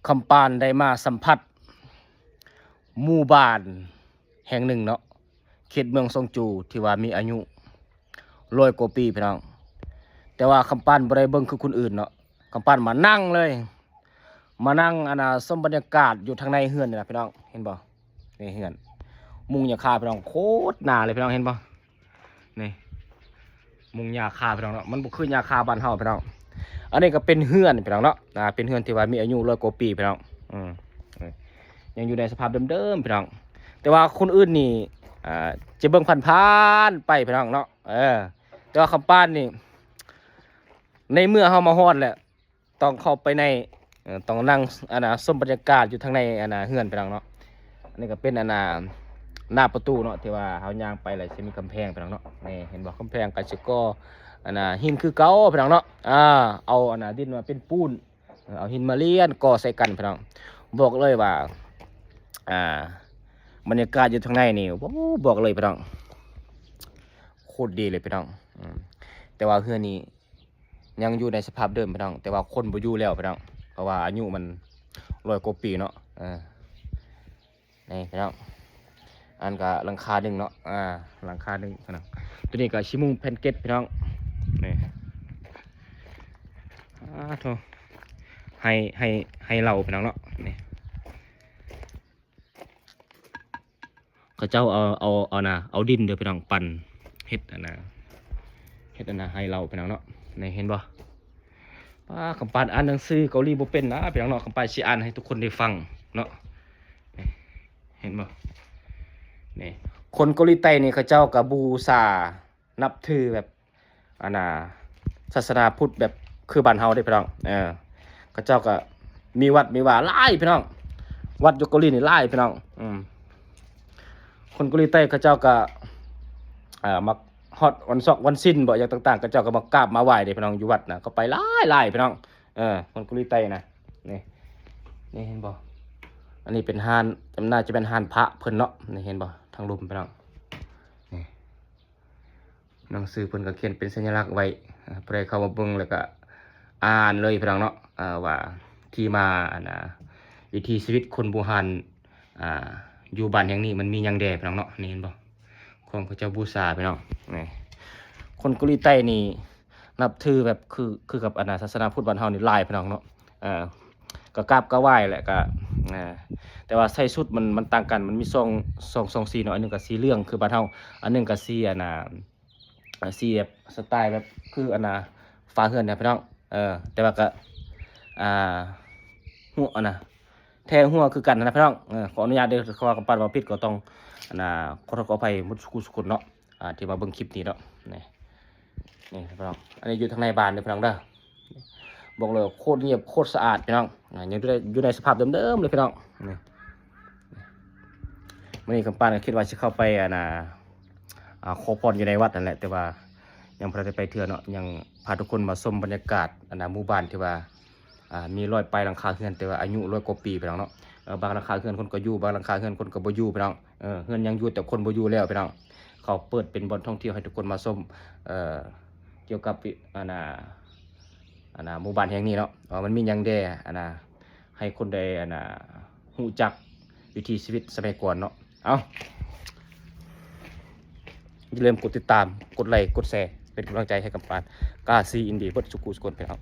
ຄຳປານໄດ້ມາສຳຜັດໝູ່ບ້ານແຫ່ງໜຶ່ງເນາະ ເຂດເມືອງຊອງຈູ ທີ່ວ່າມີອາຍຸຮ້ອຍກວ່າປີພີ່ນ້ອງ. ແຕ່ວ່າຄຳປານບໍ່ໄດ້ເບິ່ງຄືຄົນອື່ນເນາະ ຄຳປານມານັ່ງເລີຍ ມານັ່ງອັນນ່າຊົມບັນຍາກາດຢູ່ທາງໃນເຮືອນນີ້ນະພີ່ນ້ອງ ເຫັນບໍ່? ໃນເຮືອນ ມຸງຫຍ້າຄາພີ່ນ້ອງ ໂຄດໜາເລີຍພີ່ນ້ອງ ເຫັນບໍ່? ນີ້ ມຸງຫຍ້າຄາພີ່ນ້ອງເນາະ ມັນບໍ່ຄືຫຍ້າຄາບ້ານເຮົາພີ່ນ້ອງ. ອັນນີ້ກໍເປັນເຮືອນພີ່ນ້ອງເນາະ ອ່າ ເປັນເຮືອນທີ່ວ່າມີອາຍຸຮ້ອຍກວ່າປີພີ່ນ້ອງ ອືມ ຍັງຢູ່ໃນສະພາບເດີມໆພີ່ນ້ອງ. ແຕ່ວ່າຄົນອື່ນນີ້ ອ່າ ຈະເບິ່ງຜ່ານໆໄປພີ່ນ້ອງເນາະ ເອີ ແຕ່ວ່າຄຳປານນີ້ ໃນເມື່ອເຮົາມາຮອດແລ້ວ ຕ້ອງເຂົ້າໄປໃນ ເອີ ຕ້ອງນັ່ງ ອັນນ່າ ຊົມບັນຍາກາດຢູ່ທາງໃນ ອັນນ່າ ເຮືອນພີ່ນ້ອງເນາະ. ອັນນີ້ກໍເປັນ ອັນນ່າ ໜ້າປະຕູເນາະ ທີ່ວ່າເຮົາຍ່າງໄປແລ້ວຊິມີກຳແພງພີ່ນ້ອງເນາະ. ນີ້ເຫັນບໍ່? ກຳແພງກໍຊິກໍ່ ອັນນ່າ ຫີນຄືເກົ່າພີ່ນ້ອງເນາະ ອ່າ ເອົາ ອັນນ່າ ດິນມາເປັນປູນ ເອີ ເອົາຫີນມາລຽນກໍ່ໃສ່ກັນພີ່ນ້ອງ. ບອກເລີຍວ່າ ອ່າ ບັນຍາກາດຢູ່ທາງໃນນີ້ ໂອ້ ບອກເລີຍພີ່ນ້ອງ ໂຄດດີເລີຍພີ່ນ້ອງ. ອືມ ແຕ່ວ່າເຮືອນນີ້ ຍັງຢູ່ໃນສະພາບເດີມພີ່ນ້ອງ ແຕ່ວ່າຄົນບໍ່ຢູ່ແລ້ວພີ່ນ້ອງ ເພາະວ່າອາຍຸມັນຮ້ອຍກວ່າປີເນາະ. ເອີ ນີ້ພີ່ນ້ອງ ອັນກໍຫຼັງຄາໜຶ່ງເນາະ ອ່າ ຫຼັງຄາໜຶ່ງພີ່ນ້ອງ. ຕົວນີ້ກໍຊິມຸງແຜ່ນເກັດພີ່ນ້ອງ ນີ້ ອາໂທ ໄຮ ໄຮ ໄຮເຫຼົ້າພີ່ນ້ອງເນາະ ນີ້. ເຂົາເຈົ້າເອົາ ເອົາ ເອົານະ ເອົາດິນເດີພີ່ນ້ອງ ປັ່ນເຮັດອັນນະ ເຮັດອັນນະໄຮເຫຼົ້າພີ່ນ້ອງເນາະ. ນີ້ເຫັນບໍ່? ປ້າ ຄຳປານອ່ານໜັງສືເກົາຫຼີບໍ່ເປັນນະພີ່ນ້ອງເນາະ ຄຳປານຊິອ່ານໃຫ້ທຸກຄົນໄດ້ຟັງເນາະ. ນີ້ເຫັນບໍ່? ນີ້ ຄົນເກົາຫຼີໃຕ້ນີ້ເຂົາເຈົ້າກໍບູຊາ ນັບຖືແບບ ອັນນ່າ ສາສະໜາພຸດແບບຄືບ້ານເຮົາເດ້ພີ່ນ້ອງ. ເອີ ເຂົາເຈົ້າກໍມີວັດມີວາຫຼາຍພີ່ນ້ອງ ວັດຢູ່ເກົາຫຼີນີ້ຫຼາຍພີ່ນ້ອງ. ອືມ ຄົນເກົາຫຼີໃຕ້ເຂົາເຈົ້າກໍ ເອີ ມັກຮອດວັນຊອກວັນສິນບໍ ຫຍັງຕ່າງໆ ເຂົາເຈົ້າກໍມາກາບມາໄຫວ້ເດ້ພີ່ນ້ອງ ຢູ່ວັດນະ ກໍໄປຫຼາຍໆພີ່ນ້ອງ. ເອີ ຄົນເກົາຫຼີໃຕ້ນະ ນີ້ ນີ້ເຫັນບໍ່? ອັນນີ້ເປັນຮ້ານ ໜ້າຈະເປັນຮ້ານພະເພິ່ນເນາະ ນີ້ເຫັນບໍ່? ທາງລຸ່ມພີ່ນ້ອງ ນີ້ ໜັງສືເພິ່ນກໍຂຽນເປັນສັນຍະລັກໄວ້ ຜູ້ໃດເຂົ້າມາເບິ່ງແລ້ວກໍອ່ານເລີຍພີ່ນ້ອງເນາະ ວ່າທີ່ມາ ອັນນ່າ ວິຖີຊີວິດຄົນບູຮານ ອ່າ ຢູ່ບ້ານແຫ່ງນີ້ມັນມີຫຍັງແດ່ພີ່ນ້ອງເນາະ. ນີ້ເຫັນບໍ່? ຂອງເຂົາເຈົ້າບູຊາພີ່ນ້ອງ. ນີ້ ຄົນເກົາຫຼີໃຕ້ນີ້ນັບຖືແບບຄື ຄືກັບ ອັນນ່າ ສາສະໜາພຸດບ້ານເຮົານີ້ຫຼາຍພີ່ນ້ອງເນາະ. ເອີ ກໍກາບກໍໄຫວ້ແຫຼະ ກໍ ເອີ ແຕ່ວ່າໃສ່ຊຸດມັນ ມັນຕ່າງກັນ ມັນມີສອງ ສອງ ສອງສີເນາະ ອັນໜຶ່ງກໍສີເຫຼືອງຄືບ້ານເຮົາ ອັນໜຶ່ງກໍສີ ອັນນ່າ ອ່າ ສີແບບສະໄຕແບບຄື ອັນນ່າ ຝາເຮືອນນະພີ່ນ້ອງ. ເອີ ແຕ່ວ່າກໍ ອ່າ ຫົວ ອັນນ່າ ແທ້ຫົວຄືກັນນະພີ່ນ້ອງ. ເອີ ຂໍອະນຸຍາດເດີ ເພາະວ່າຄຳປານເວົ້າຜິດກໍຕ້ອງ ອັນນ່າ ຂໍໂທດຂໍອະໄພໝົດສູ່ຜູ້ສູ່ຄົນເນາະ ອ່າ ທີ່ມາເບິ່ງຄລິບນີ້ເນາະ. ນີ້ ນີ້ພີ່ນ້ອງ ອັນນີ້ຢູ່ທາງໃນບ້ານເດີພີ່ນ້ອງເດີ. ບອກເລີຍໂຄດງຽບໂຄດສະອາດພີ່ນ້ອງ ອ່າ ຍັງຢູ່ໃນ ຢູ່ໃນສະພາບເດີມໆເລີຍພີ່ນ້ອງ. ນີ້ ມື້ນີ້ຄຳປານກໍຄິດວ່າຊິເຂົ້າໄປ ອັນນ່າ ອ່າ ຂໍພອນຢູ່ໃນວັດນັ້ນແຫຼະ ແຕ່ວ່າຍັງບໍ່ທັນໄດ້ໄປເທື່ອເນາະ. ຍັງພາທຸກຄົນມາຊົມບັນຍາກາດ ອັນນ່າ ໝູ່ບ້ານທີ່ວ່າ ອ່າ ມີຮ້ອຍປາຍຫຼັງຄາເຮືອນ ແຕ່ວ່າອາຍຸຮ້ອຍກວ່າປີພີ່ນ້ອງເນາະ. ເອີ ບາງຫຼັງຄາເຮືອນຄົນກໍຢູ່ ບາງຫຼັງຄາເຮືອນຄົນກໍບໍ່ຢູ່ພີ່ນ້ອງ. ເອີ ເຮືອນຍັງຢູ່ແຕ່ຄົນບໍ່ຢູ່ແລ້ວພີ່ນ້ອງ. ເຂົາເປີດເປັນບ່ອນທ່ອງທ່ຽວໃຫ້ທຸກຄົນມາຊົມ ເອີ ກ່ຽວກັບ ອັນນ່າ ອັນນ່າ ໝູ່ບ້ານແຫ່ງນີ້ເນາະ ວ່າມັນມີຫຍັງແດ່ ອັນນ່າ ໃຫ້ຄົນໄດ້ ອັນນ່າ ຮູ້ຈັກວິຖີຊີວິດສະໄໝກ່ອນເນາະ. ເອົາ ຢ່າລືມກົດຕິດຕາມ ກົດໄລ ກົດແຊ ເປັນກຳລັງໃຈໃຫ້ກຳປານກາຊີອິນດີເບິດສູ່ຜູ້ສູ່ຄົນພີ່ນ້ອງ.